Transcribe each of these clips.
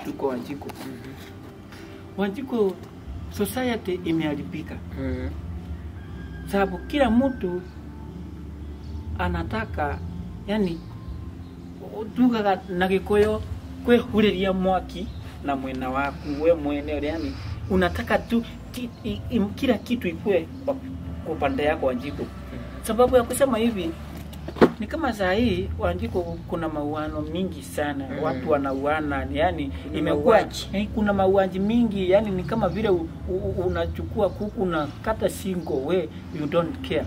Tuko Wanjiku. Wanjiku, society imeharibika. Sababu kila mtu anataka, yani tugaga na Gikuyu kwihuriria mwaki na mwena waku we mwene, yani unataka tu kila kitu ikue kwa upande yako Wanjiku. Sababu ya kusema hivi ni kama saa hii Wanjiku kuna mauano mingi sana. Watu wanauana, yani Kuna imekuwa mauaji. Kuna mauaji mingi, yani ni kama vile unachukua kuku na kata shingo, we you don't care.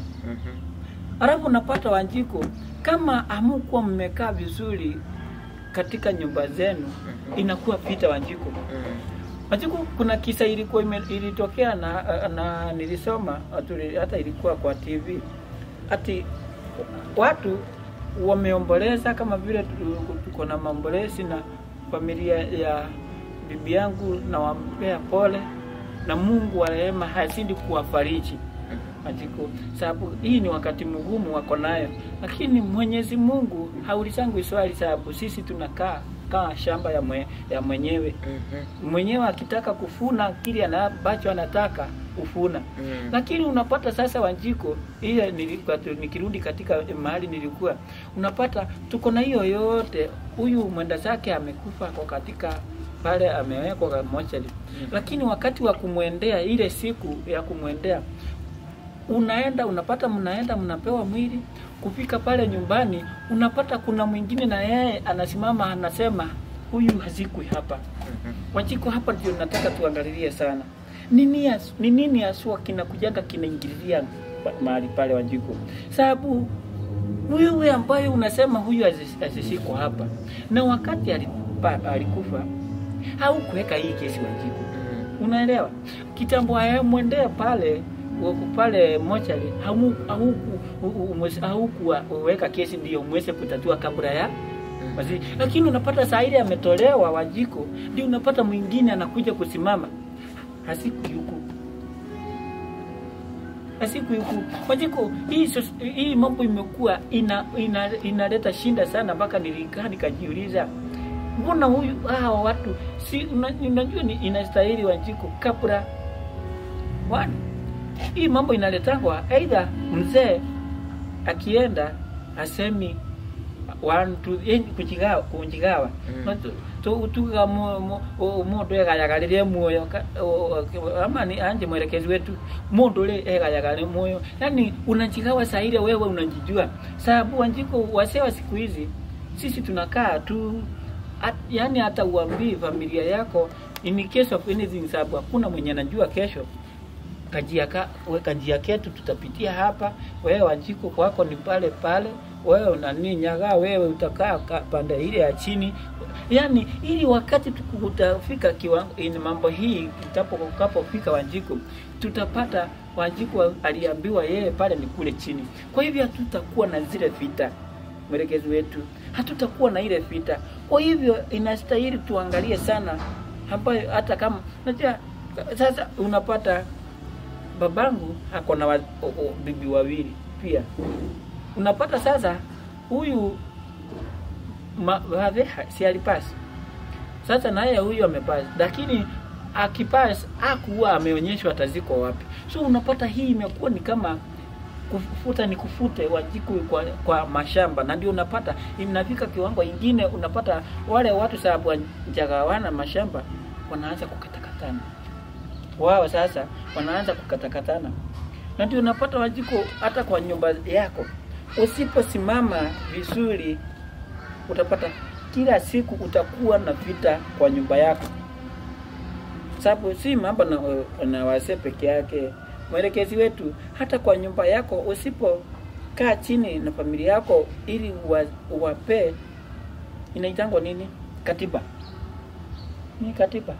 Alafu unapata Wanjiku, kama hamukuwa mmekaa vizuri katika nyumba zenu, inakuwa vita Wanjiku. Wanjiku, kuna kisa ilikuwa ilitokea na nilisoma hata ilikuwa kwa TV, ati watu wameomboleza kama vile tuko na maombolezi na familia ya bibi yangu, na wampea pole na Mungu wa rehema hazidi kuwafariji Wanjiku, sababu hii ni wakati mgumu wako nayo, lakini Mwenyezi Mungu haulizangu swali, sababu sisi tunakaa kama shamba ya mwenyewe. Mwenyewe akitaka kufuna kile ambacho anataka ufuna. Lakini unapata sasa Wanjiku, ile nilikuwa nikirudi katika mahali nilikuwa, unapata tuko na hiyo yote, huyu mwenda zake amekufa kwa katika pale amewekwa kwa mochari. Lakini wakati wa kumwendea, ile siku ya kumwendea, unaenda unapata mnaenda mnapewa mwili, kufika pale nyumbani unapata kuna mwingine na yeye anasimama anasema huyu hazikwi hapa. Wanjiku, hapa ndio nataka tuangalilie sana. Ni nini haswa kinakujaga kinaingililia mahali pale Wanjiku? Sababu wewe ambaye unasema huyu azishikwa hapa, na wakati alikufa haukuweka hii kesi Wanjiku. Unaelewa? Kitambo mwendea pale pale mochari haukuweka kesi ndio mweze kutatua kabla ya mazishi. Lakini unapata saa ile ametolewa Wanjiku, ndio unapata mwingine anakuja kusimama hasiku yuko. Hasiku yuko. Wanjiku, hii mambo imekuwa inaleta shinda sana mpaka nilikaa nikajiuliza, mbona huyu hawa watu si unajua ni inastahili Wanjiku kabla one. Hii mambo inaletangwa either mzee akienda asemi 1 2 yani kujigawa kujigawa. Tuga mundu egayaga riria muoyo ama ni anje mwelekezi wetu mundu ri egayaga ri muoyo, yani unajigawa saa ile wewe unajijua. Sababu Wanjiku wasee wa siku hizi sisi tunakaa tu yani hata uambii familia yako in case of anything, sababu hakuna mwenye anajua kesho. Kajia ketu tutapitia hapa, wewe Wanjiku kwako ni pale pale, wewe unani nyaga, wewe utakaa pande ile ya chini. Yani ili wakati tutafika kiwango in mambo hii itakapofika Wanjiku, tutapata Wanjiku aliambiwa yeye pale ni kule chini. Kwa hivyo hatutakuwa na zile vita, mwelekezi wetu, hatutakuwa na ile vita. Kwa hivyo inastahili tuangalie sana, ambayo hata kama unajua sasa unapata babangu ako na bibi wawili pia. Unapata sasa huyu si alipasi. Sasa naye huyu amepasi, lakini akipass hakuwa ameonyeshwa atazikwa wapi. So unapata hii imekuwa ni kama kufuta ni kufute Wanjiku kwa mashamba, na ndio unapata inafika kiwango ingine unapata wale watu sababu wajagawana mashamba wanaanza kukatakatana. Wao sasa wanaanza kukatakatana. Na ndio unapata Wanjiku hata kwa nyumba yako usiposimama vizuri utapata kila siku utakuwa na vita kwa nyumba yako. Sababu si mambo na wazee peke yake. Mwelekezi wetu, hata kwa nyumba yako usipokaa chini na familia yako ili uwape, inaitangwa nini? Katiba. Ni katiba.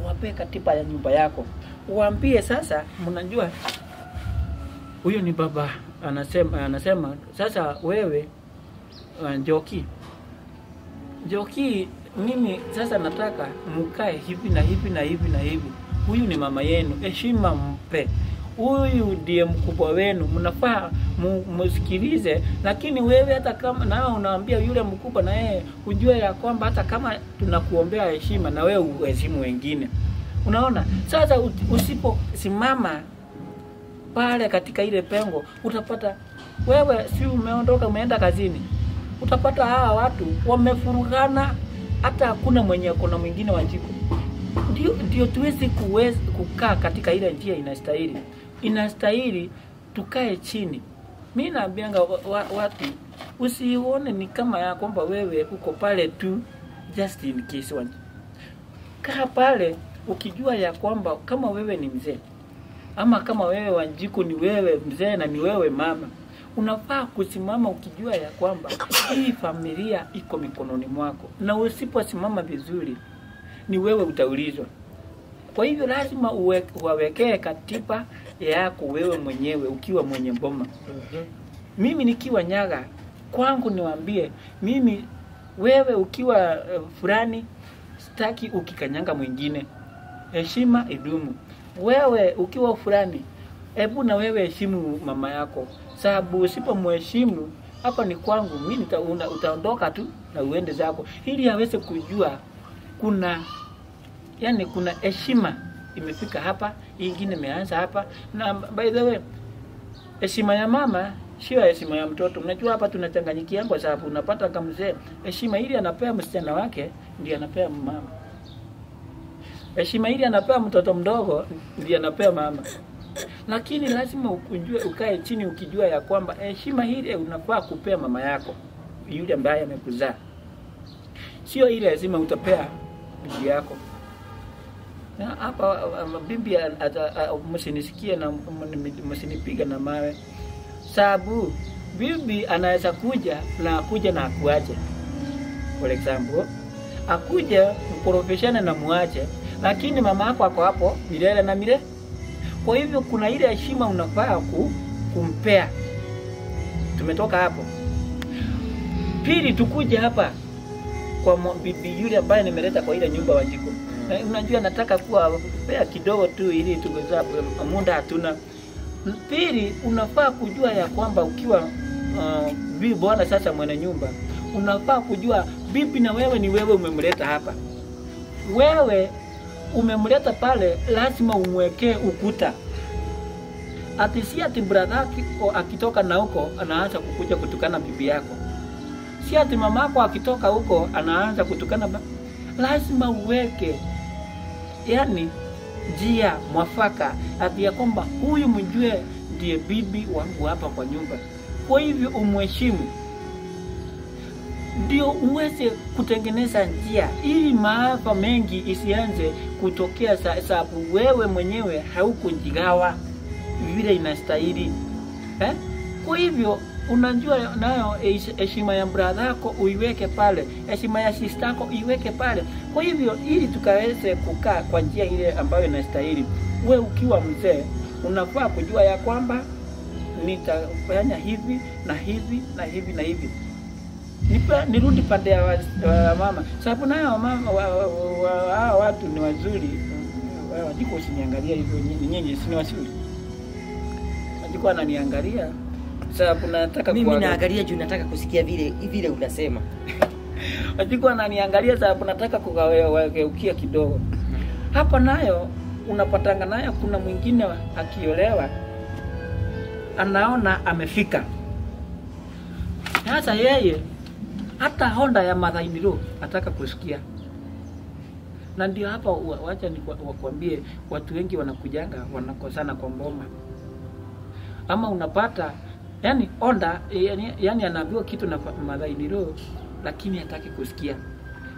Uwape katiba ya nyumba yako. Uambie sasa, mnajua huyo ni baba anasema sasa wewe Njoki. Njoki, mimi sasa nataka mkae hivi na hivi na hivi na hivi. Huyu ni mama yenu, heshima mpe. Huyu ndiye mkubwa wenu, mnafaa musikilize. Lakini wewe hata kama nawe unaambia yule mkubwa, na yeye ujue ya kwamba hata kama tunakuombea heshima, na wewe uheshimu wengine. Unaona? Sasa usiposimama pale katika ile pengo, utapata wewe si umeondoka umeenda kazini, utapata hawa watu wamefurugana, hata hakuna mwenye kuna mwingine Wanjiko. Ndio tuwezi kukaa katika ile njia inastahili. Inastahili tukae chini. Mimi naambianga watu, usione ni kama ya kwamba wewe uko pale tu just in case. Kaa pale ukijua ya kwamba kama wewe ni mzee, ama kama wewe Wanjiku ni wewe mzee na ni wewe mama, unafaa kusimama ukijua ya kwamba hii familia iko mikononi mwako, na usiposimama vizuri ni wewe utaulizwa. Kwa hivyo lazima uwawekee katiba yako wewe mwenyewe ukiwa mwenye boma. Mimi nikiwa Nyaga kwangu niwaambie, mimi wewe ukiwa fulani sitaki ukikanyanga mwingine, heshima idumu. Wewe ukiwa fulani, hebu na wewe heshimu mama yako, sababu usipomheshimu hapa ni kwangu mimi, utaondoka tu na uende zako, ili aweze kujua kuna, yani kuna heshima imefika hapa, ingine imeanza hapa. Na by the way, heshima ya mama sio heshima ya mtoto. Unajua hapa tunachanganyikia kwa sababu unapata kama mzee heshima ile anapea msichana wake ndiye anapea mama, heshima ile anapea mtoto mdogo ndiye anapea mama. Lakini lazima ukujue, ukae chini ukijua ya kwamba heshima ile unafaa kupea mama yako yule ambaye amekuzaa, sio ile heshima utapea bibi yako. Na hapa bibi msinisikie na msinipiga na mawe, sababu bibi anaweza kuja na akuja na akuache. For example, akuja mkorofishane na muache, lakini mama yako ako hapo milele na milele. Kwa hivyo kuna ile heshima unafaa kumpea. Tumetoka hapo. Pili, tukuje hapa kwa bibi yule ambaye nimeleta kwa ile nyumba Wanjiku. Unajua nataka kuwa pea kidogo tu ili tuweze, muda hatuna. Pili, unafaa kujua ya kwamba ukiwa bibi bwana sasa mwenye nyumba, unafaa kujua bibi na wewe ni wewe umemleta hapa. Wewe umemleta pale, lazima umwekee ukuta. Ati si ati brother akitoka na huko anaanza kukuja kutukana bibi yako. Si ati mamako akitoka huko anaanza kutukana. Lazima uweke yani njia mwafaka, ati ya kwamba huyu mjue ndiye bibi wangu hapa kwa nyumba. Kwa hivyo umheshimu, ndio uweze kutengeneza njia ili maafa mengi isianze kutokea, sababu wewe mwenyewe haukujigawa vile inastahili. Kwa hivyo unajua nayo heshima ya brother yako uiweke pale, heshima ya sister yako iweke pale. Kwa hivyo ili tukaweze kukaa kwa njia ile ambayo inastahili, wewe ukiwa mzee unafaa kujua ya kwamba nitafanya hivi na hivi na hivi na hivi. Nirudi pande ya mama, sababu nayo mama wa watu ni wazuri. Wanjiko usiniangalia hivyo, nyinyi si ni wazuri. Wanjiko ananiangalia sababu nataka mimi naangalia juu nataka kusikia vile unasema. Wanjiko ananiangalia sababu nataka kugeukia kidogo. Hapa nayo unapatanga nayo kuna mwingine akiolewa anaona amefika. Sasa yeye hata Honda ya Mathainiro ataka kusikia. Na ndio hapa wacha nikwambie, watu wengi wanakujanga wanakosana kwa mboma. Ama unapata yani Honda yani anaambiwa kitu na Mathainiro lakini hataki kusikia.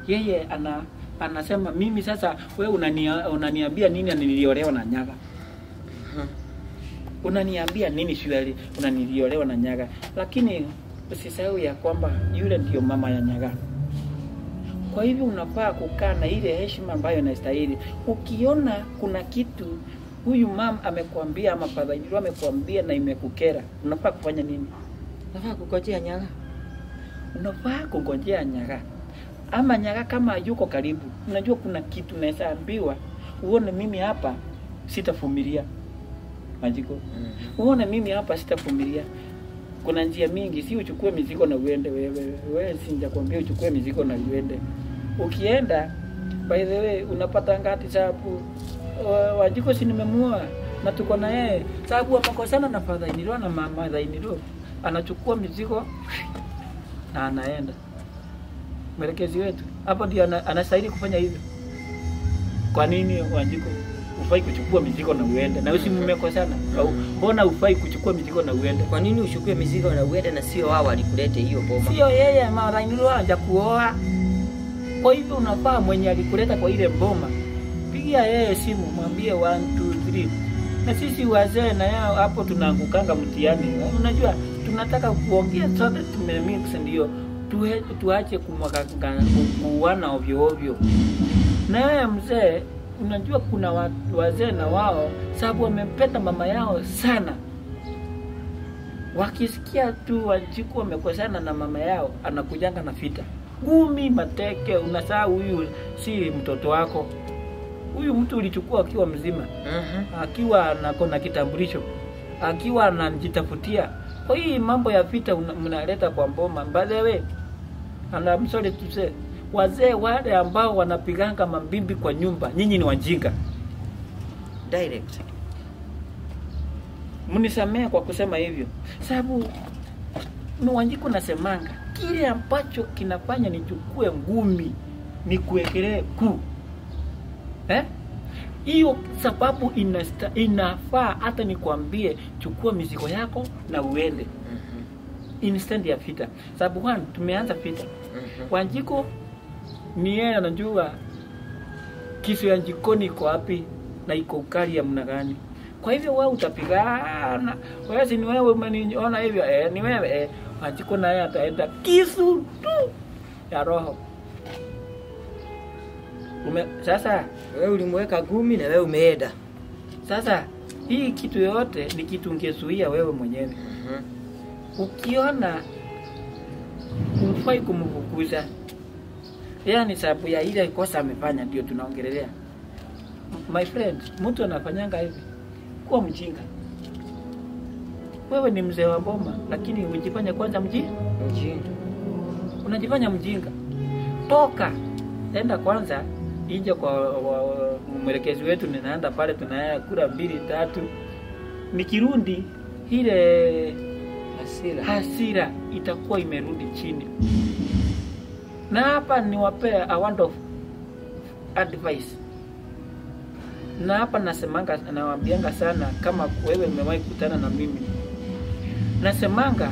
Yeye anasema mimi sasa wewe unaniambia nini niliolewa na Nyaga? Unaniambia nini shwari unaniliolewa na Nyaga? Lakini usisahau ya kwamba yule ndio mama ya Nyaga. Kwa hivyo unafaa kukaa na ile heshima ambayo inastahili. Ukiona kuna kitu huyu mama amekuambia ama father amekuambia na imekukera, unafaa kufanya nini? Unafaa kungojea Nyaga. Unafaa kungojea Nyaga. Ama Nyaga kama yuko karibu, unajua kuna kitu naweza ambiwa, uone mimi hapa sitavumilia. Majiko. Uone mimi hapa sitavumilia. Kuna njia mingi, si uchukue mizigo na uende wewe. Wewe si nitakwambia uchukue mizigo na uende. Ukienda by the way unapata ngati sababu Wanjiko si nimemuoa na tuko na yeye. Sababu amekosana na father in law na mama in law. Anachukua mizigo na anaenda. Mwelekezi wetu hapo ndio anastahili kufanya hivyo. Kwa nini Wanjiko ufai kuchukua mizigo na uende? Na usi mmekosana. Au mbona ufai kuchukua mizigo na uende? Kwa nini uchukue mizigo na uende na sio wao walikulete hiyo boma? Sio yeye mara in law hajakuoa. Kwa hivyo unafaa mwenye alikuleta kwa ile boma, pigia yeye simu mwambie 1 2 3. Na sisi wazee na yao hapo tunaangukanga mtihani. Unajua tunataka kuongea sote tumemix ndio tuache kumwagana ovyo ovyo. Na wewe mzee, unajua kuna wazee na wao sababu wamempenda mama yao sana. Wakisikia tu Wanjiku wamekosana na mama yao, anakujanga na vita. Gumi mateke, unasahau huyu si mtoto wako. Huyu mtu ulichukua akiwa mzima. Akiwa na kitambulisho, akiwa anajitafutia. Kwa hii mambo ya vita mnaleta kwa mboma. By the way, and I'm sorry to say, wazee wale ambao wanapiganga mambimbi kwa nyumba, nyinyi ni wajinga. Direct. Mnisamee kwa kusema hivyo. Sababu Wanjiku nasemanga kile ambacho kinafanya nichukue ngumi nikuwekelee kuu. Hiyo sababu inafaa hata nikwambie chukua mizigo yako na uende. Instead ya vita. Sababu one, tumeanza vita. Wanjiko ni yeye anajua kisu ya jikoni iko wapi na iko ukali ya mna gani. Kwa hivyo wewe utapigana. Wewe si ni wewe umeniona hivyo, ni wewe. Wanjiko naye ataenda kisu tu ya roho. Sasa wewe ulimweka gumi na wewe umeenda. Sasa hii kitu yote ni kitu ungezuia wewe mwenyewe. Ukiona umfai kumfukuza, yaani sababu ya ile kosa amefanya ndio tunaongelelea. My friend, mtu anafanyanga hivi kuwa mjinga. Wewe ni mzee wa boma lakini unajifanya kwanza mjinga. Unajifanya mjinga. Toka enda kwanza inje kwa mwelekezi wetu, ninaenda pale tunaya kura 2 3. Nikirundi ile hasira itakuwa imerudi chini. Na hapa niwapea a word of advice. Na hapa nasemanga, nawaambianga sana kama wewe umewahi kukutana na mimi. Nasemanga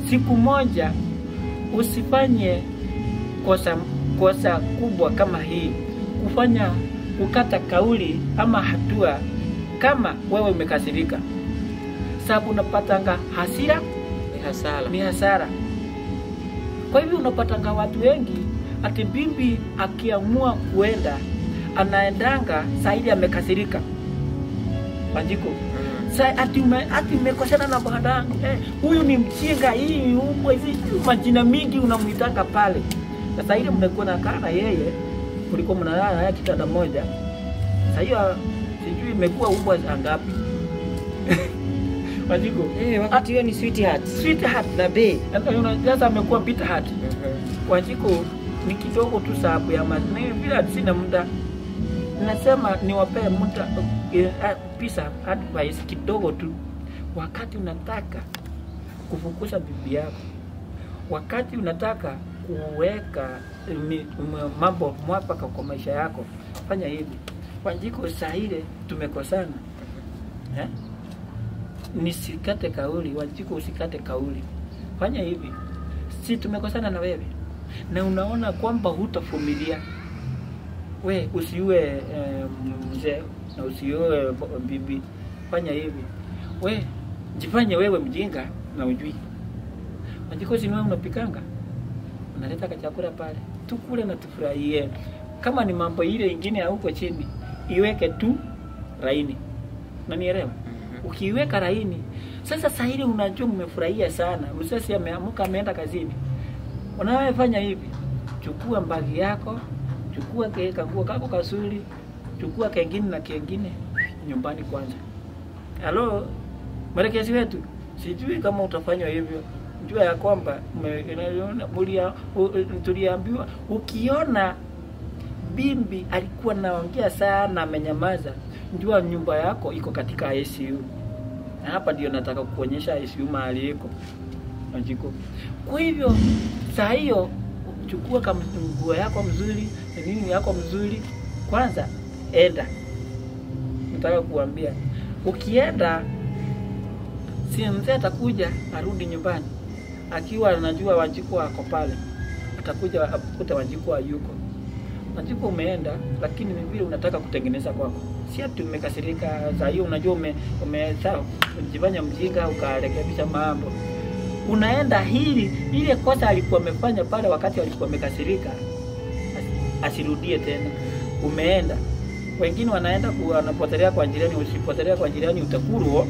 siku moja usifanye kosa kubwa kama hii, kufanya kukata kauli ama hatua kama wewe umekasirika. Sababu unapatanga hasira ni hasara. Kwa hivyo unapatanga watu wengi ati bibi akiamua kuenda anaendanga saidi amekasirika. Wanjiko. Sasa ati umekosana na bwana, huyu ni mchinga, hii umbwa hizi majina mingi unamuitanga pale. Sasa ile mnakuwa na kana yeye kuliko mnalala naye kitanda moja. Sasa hiyo sijui imekuwa umbwa ngapi. Wanjiko. Wakati hiyo ni sweetheart. Sweetheart na babe. Sasa amekuwa bitter heart. Wanjiko ni kidogo tu sababu ya maana bila sina muda. Nasema niwapee muda piece of advice kidogo tu. Wakati unataka kufukuza bibi yako, wakati unataka kuweka mambo mwafaka kwa maisha yako, fanya hivi. Wanjiko, saa ile tumekosana, nisikate kauli. Wanjiko, usikate kauli. Fanya hivi, si tumekosana na wewe na unaona kwamba hutavumilia, we usiue mzee na usiue bibi. Fanya hivi, we jifanye wewe mjinga na ujui. Wanjiko, si wewe unapikanga, unaleta chakula pale, tukule na tufurahie. Kama ni mambo ile ingine ya huko chini, iweke tu laini. Unanielewa? Ukiweka laini, sasa sasa unajua mmefurahia sana. Mzee ameamka ameenda kazini. Unaweza hivi, chukua mbagi yako, chukua kanguo kako kasuri, chukua kengine na kengine nyumbani kwanza. Halo, mwelekezi wetu, sijui kama utafanywa hivyo. Jua ya kwamba tuliambiwa ukiona bimbi alikuwa naongea sana amenyamaza, jua nyumba yako iko katika ICU. Na hapa ndio nataka kuonyesha ICU mahali iko. Wanjiko. Kwa hivyo saa hiyo chukua kama nguo yako mzuri, nini yako mzuri, kwanza enda. Nataka kuambia ukienda, si mzee atakuja arudi nyumbani akiwa anajua Wanjiko ako pale, atakuja akute Wanjiko hayuko. Wanjiko umeenda, lakini ni vile unataka kutengeneza kwako, si ati umekasirika saa hiyo. Unajua umejifanya mjinga ukarekebisha mambo. Unaenda hili ile kosa alikuwa amefanya pale wakati alikuwa amekasirika asirudie tena. Umeenda. Wengine wanaenda wanapotelea kwa jirani. Usipotelea kwa jirani utakurwa.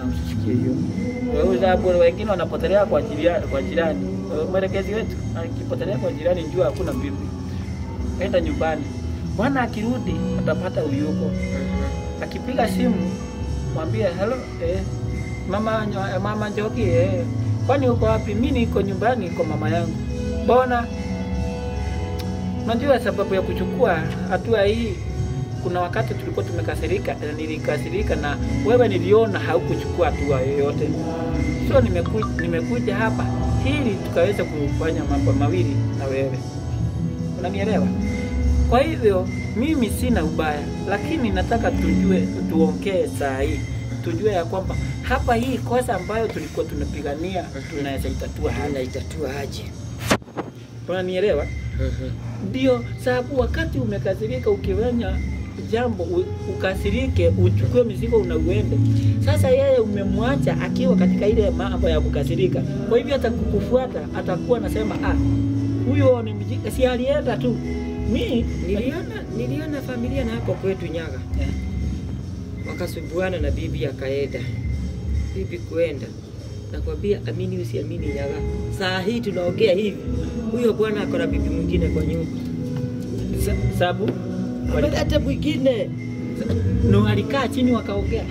Msikie hiyo. Wewe wengine wanapotelea kwa jirani. Mwelekezi wetu akipotelea kwa jirani njua hakuna bibi. Enda nyumbani. Bwana akirudi atapata uyuko. Akipiga simu mwambie hello, mama Njoki, kwani uko wapi? Mimi niko nyumbani kwa mama yangu. Mbona? Unajua sababu ya kuchukua hatua hii, kuna wakati tulikuwa tumekasirika, nilikasirika na wewe niliona haukuchukua hatua yoyote. So nimekuja hapa ili tukaweza kufanya mambo mawili na wewe. Unanielewa? Kwa hivyo mimi sina ubaya, lakini nataka tujue, tuongee saa hii. Tujue ya kwamba hapa hii kosa ambayo tulikuwa tunapigania tunaweza itatua. Tunaitatua aje? Unanielewa? Ndio sababu wakati umekasirika ukifanya jambo ukasirike, uchukue mizigo unauende. Sasa yeye umemwacha akiwa katika ile mambo ya kukasirika. Kwa hivyo atakukufuata, atakuwa anasema huyo ni mjinga, si alienda tu. Mimi niliona familia na hapo kwetu Nyaga. Wakasubuana na bibi akaenda. Bibi kuenda. Nakwambia amini usiamini Nyaga, saa hii tunaongea hivi, huyo bwana ako na bibi mwingine kwa nyumba. Sababu hata mwingine no, alikaa chini wakaongea.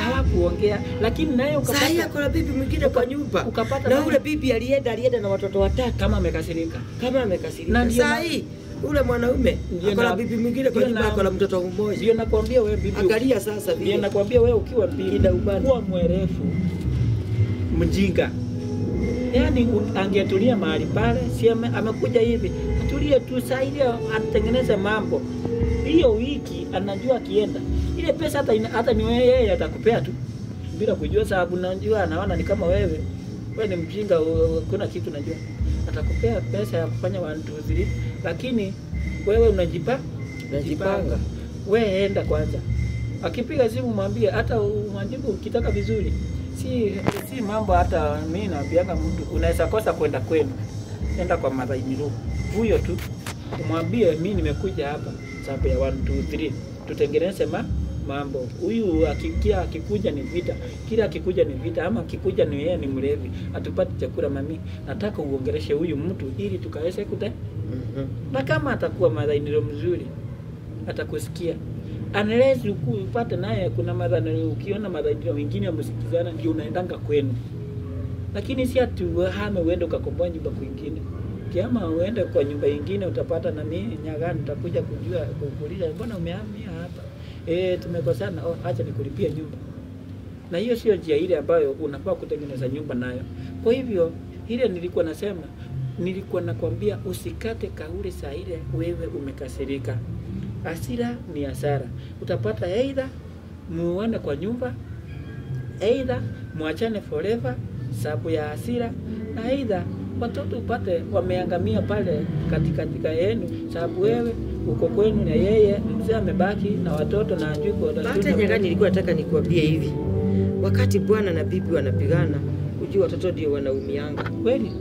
Hawakuongea, lakini naye ukapata saa hii ako na bibi mwingine kwa nyumba. Ukapata na ule bibi alienda na watoto watatu kama amekasirika. Saa hii ule mwanaume ako na bibi mwingine kwa nyumba, ako na mtoto mmoja. Ndio nakwambia wewe bibi. Angalia sasa vile. Ndio nakwambia wewe ukiwa bibi kuwa mwerefu mjinga. Yaani angetulia mahali pale, si amekuja hivi, atulie tu saa ile atengeneze mambo. Hiyo wiki anajua akienda ile pesa hata ni yeye atakupea tu bila kujua, sababu najua anaona ni kama wewe ni mjinga, kuna kitu najua. Atakupea pesa ya kufanya 1 2 3, lakini wewe unajipanga. Wewe enda kwanza. Akipiga simu mwambie, hata umwandiku ukitaka vizuri. Si mambo hata mimi naambianga mtu unaweza kosa kwenda kwenu. Enda kwa madhainiru. Huyo tu umwambie mimi nimekuja hapa sababu ya 1 2 3 tutengeneze mambo. Huyu akikuja ni vita. Kila akikuja ni vita, ama akikuja ni yeye ni mlevi. Atupate chakula mami. Nataka uongeleshe huyu mtu ili tukaweze kute. Na kama atakuwa madhainiru mzuri atakusikia. Unless upate naye kuna madhani, ukiona madhani wengine msikizana ndio unaendanga kwenu. Lakini si ati uhame uende ukakomboa nyumba kwingine. Kama uende kwa nyumba nyingine utapata na mimi Nyaga nitakuja kujua kukuuliza mbona umehamia hapa? Tumekosana, acha nikulipie nyumba. Na hiyo sio njia ile ambayo unafaa kutengeneza nyumba nayo. Kwa hivyo ile nilikuwa nasema, nilikuwa nakwambia usikate kauli saa ile wewe umekasirika. Hasira ni hasara. Utapata either muone kwa nyumba, either muachane forever sababu ya hasira, na either watoto upate wameangamia pale katika yenu sababu wewe uko kwenu na yeye mzee amebaki na watoto na ajui kwa. Hata Nyaga nilikuwa nataka nikuambie hivi, wakati bwana na bibi wanapigana, ujue watoto ndio wanaumianga. Kweli?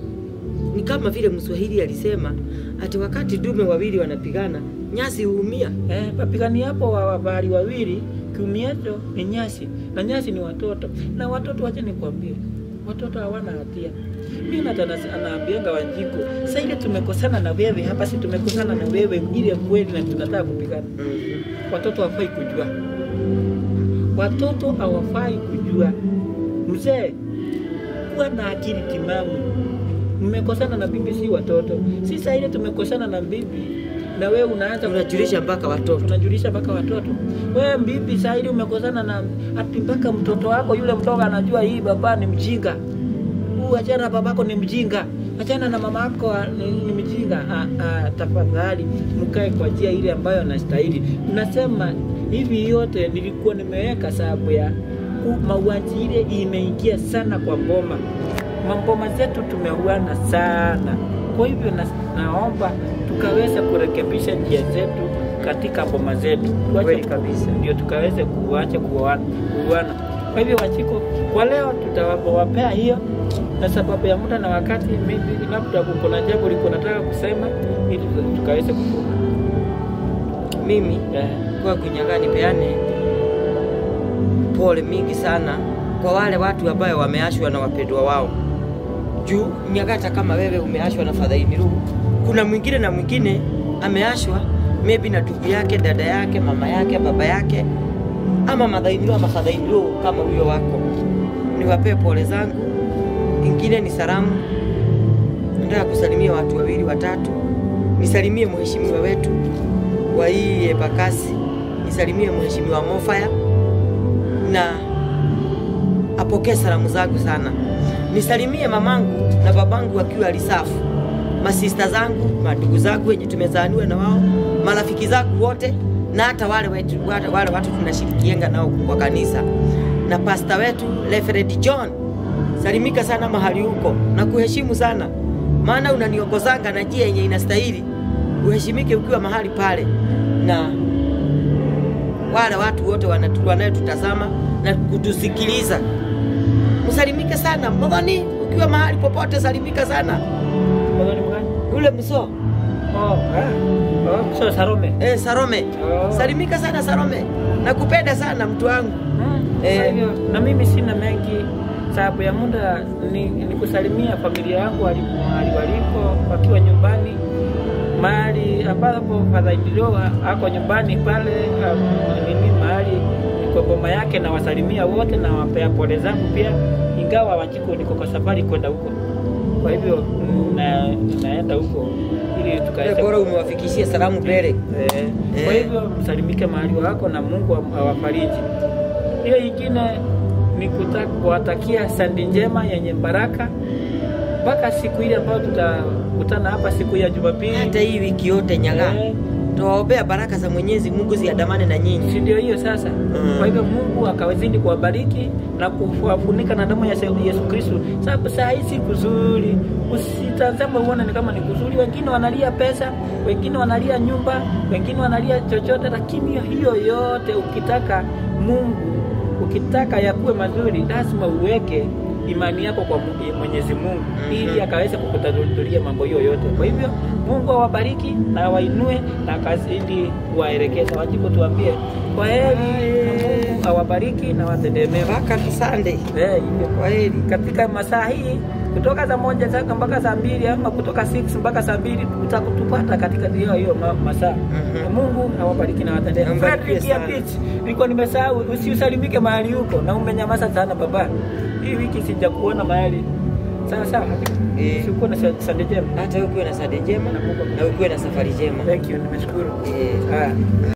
Ni kama vile Mswahili alisema ati wakati dume wawili wanapigana nyasi huumia. Papigani hapo wabari wawili, kiumiacho ni nyasi, na nyasi ni watoto. Na watoto, wacha nikwambie, watoto hawana hatia. Mimi hata anaambianga Wanjiko, sasa ile tumekosana na wewe hapa, si tumekosana na wewe ile kweli na tunataka kupigana. Watoto hawafai kujua. Watoto hawafai kujua. Mzee, kuwa na akili timamu. Mmekosana na bibi, si watoto. Si saa ile tumekosana na bibi na wewe unaanza Unajulisha mpaka watoto. Unajulisha mpaka watoto. Wewe bibi, saa ile umekosana na ati mpaka mtoto wako yule mtoto anajua hii baba ni mjinga. Huu achana na babako ni mjinga. Achana na mamako ni mjinga. Tafadhali mkae kwa njia ile ambayo anastahili. Nasema hivi yote nilikuwa nimeweka sababu ya mauaji ile imeingia sana kwa boma. Maboma zetu tumeuana sana. Kwa hivyo naomba tukaweze kurekebisha njia zetu katika boma zetu. Kweli kabisa. Ndio tukaweze kuacha kuuana. Kwa hivyo Wanjiko, kwa leo tutawapea hiyo, na sababu ya muda na wakati, maybe labda kuna jambo liko nataka kusema ili tukaweze kufunga. Mimi kwa kunyaga nipeane pole mingi sana kwa wale watu ambao wameashwa na wapendwa wao. Juu nyakata kama wewe umeashwa na Father Iniru, kuna mwingine na mwingine ameashwa maybe na ndugu yake, dada yake, mama yake, baba yake, ama mother in law ama father in law kama huyo wako. Niwapee pole zangu. Ingine ni salamu. Nataka kusalimia watu wawili watatu. Nisalimie mheshimiwa wetu wa hii Embakasi, nisalimie mheshimiwa Mofaya na apokee salamu zangu sana. Nisalimie mamangu na babangu wakiwa Lisafu, masista zangu, madugu zangu wenye tumezaaniwa na wao, marafiki zangu wote, na hata wale watu tunashirikianga nao kwa kanisa, na pasta wetu Reverend John. Salimika sana mahali huko na kuheshimu sana, maana unaniongozanga na njia yenye inastahili. Uheshimike ukiwa mahali pale, na wale watu wote wanayotutazama na kutusikiliza. Msalimike sana Muthoni, ukiwa mahali popote salimika sana. Muthoni mgani? Yule mso. Mso Sarome. Sarome. Salimika sana Sarome. Nakupenda sana mtu wangu. Na mimi sina mengi sababu ya muda, ni kusalimia familia yangu mahali waliko wakiwa nyumbani, mahali ambapo Father Iniru ako nyumbani pale, nini mahali kwa boma yake, na wasalimia wote na wapea pole zangu pia, ingawa Wanjiko niko kwa safari kwenda huko. Kwa hivyo naenda huko ili tukaweze. Bora umewafikishia salamu mbele. Kwa hivyo msalimike mahali wako na Mungu awafariji. Hiyo ingine ni kuwatakia sandi njema yenye baraka mpaka siku ile ambayo tutakutana hapa siku ya Jumapili. Hata hii wiki yote nyaga. Tuwaombea baraka za Mwenyezi Mungu ziandamane na nyinyi. Si ndio hiyo sasa? Kwa hivyo Mungu akawazidi kuwabariki na kuwafunika na damu ya Yesu Kristo. Sababu saa hii si kuzuri. Usitazame uone ni kama ni kuzuri. Wengine wanalia pesa, wengine wanalia nyumba, wengine wanalia chochote, lakini hiyo yote ukitaka Mungu, ukitaka yakuwe mazuri, lazima uweke imani yako kwa Mwenyezi Mungu ili akaweze kukutatulia mambo hiyo yote. Kwa hivyo Mungu awabariki na awainue na akazidi kuwaelekeza. Wanjiko, tuambie kwa heri, Mungu awabariki na watendee mema. Mpaka Sunday. Kwa heri. Katika masaa hii kutoka saa 1 mpaka saa 2 ama kutoka 6 mpaka saa 2 utakutupata katika hiyo masaa. Mungu awabariki na watendee. Fredrick Yatich, nilikuwa nimesahau, usiusalimike mahali huko na umenyamaza sana baba. Hii wiki sijakuona mahali. Sawa sawa. Sikuwa na Sunday njema. Hata ukiwa na Sunday njema na ukiwa na safari njema. Thank you, nimeshukuru.